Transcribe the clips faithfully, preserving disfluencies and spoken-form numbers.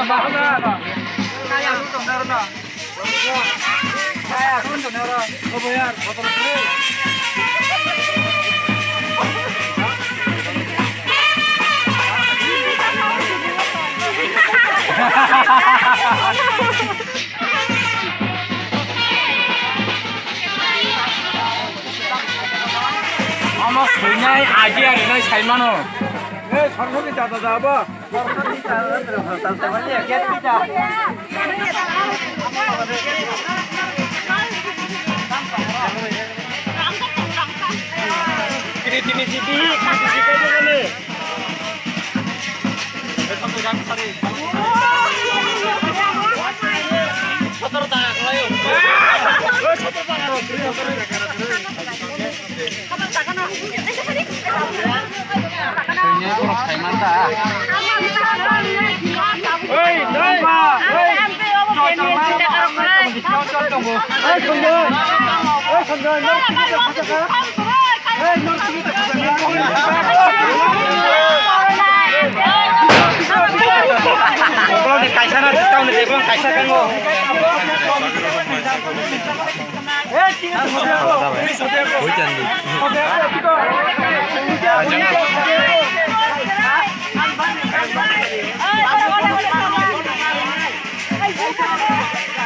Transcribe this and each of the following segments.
Omo swinai idea rinai saimano. Ei, sorkari jada jaba. Creativity, creativity kaisa khe. Kaisa na discount ni table kaisa kango.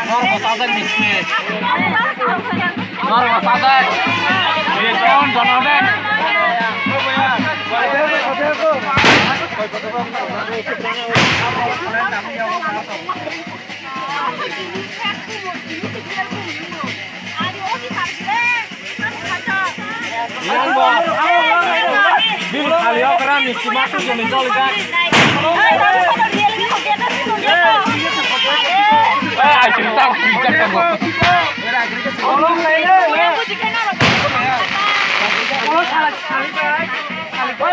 Norok sajak. Norok sajak. Discount jono de. Bini sali okra misti ma tujoni jolijak. Eh, ai sini tak bijak kamu.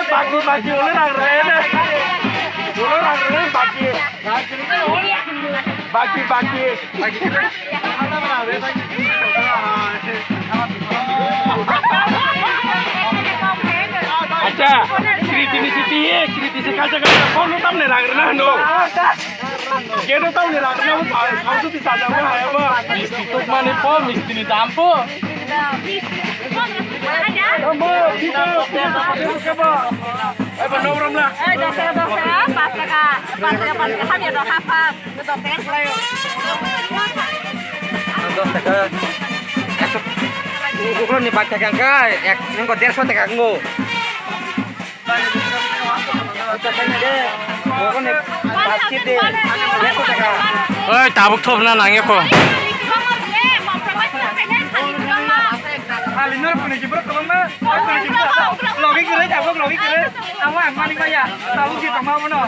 Bagi bagi ular rang rene. Ular rang rene bagi. Bagi bagi. Acha, kriti ni siti ye, kriti se kacha kacha, kono tamne rang rena hano. Kedo tamne rang rena, sausu ti saja mo haya mo. Misti tuk mani po, misti ni dam po. Eba nobram la. Eh, dos taka, dos taka, pas taka, pas taka, pas taka, hanya dos taka. Dos taka. Ekso. Ukurni bak taka angka, ek, nungko derso taka ango. Ukurni basket de, derso taka. Oi, tabuk thopna nangya ko. Hali nor kuni jibro tolong na, kuni jibro. Logi kere, tabuk logi kere. Amo ang mani maya, tabuk si tama bono.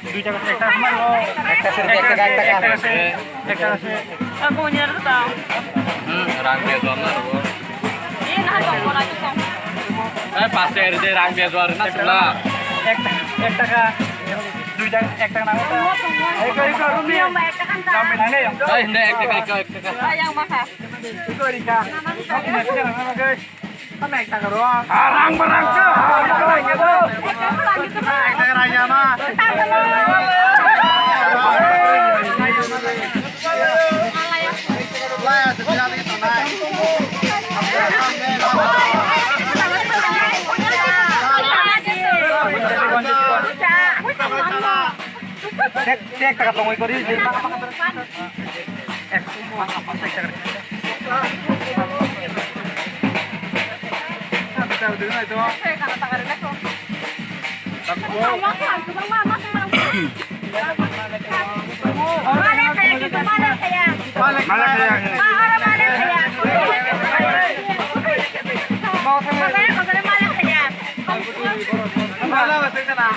Dui taka, dui taka. Ekta seri, ekta taka, ekta taka. Ekta seri. Aku punya tu tahu. Hmm, rang dia dua belas, bro. Ini nah, bang, bola itu, bang. Eh, pas seri dia rang dia dua belas, nah, sebelah. Ekta, ekta taka. Dui taka, ekta taka. Eko, eko, rumi. Yang baik kan tak? Nang deh, yang. Eh, ini ekta taka, ekta taka. Ah, yang mahal. Eko, Rika. Aku nak cakap sama guys. Arang barang ke, arang barang ke. Cek, cek, tak tongoi kori.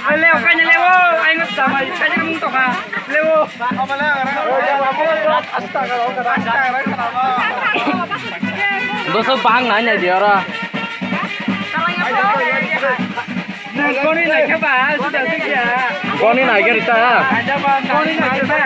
Leo, kanya leo, ayo samai, kanya mung toka, leo. Dosa bang nanya dia ora. Koni naikhe ba, sudah sudah. Koni naikhe rita. Ada ba, koni naikhe ba.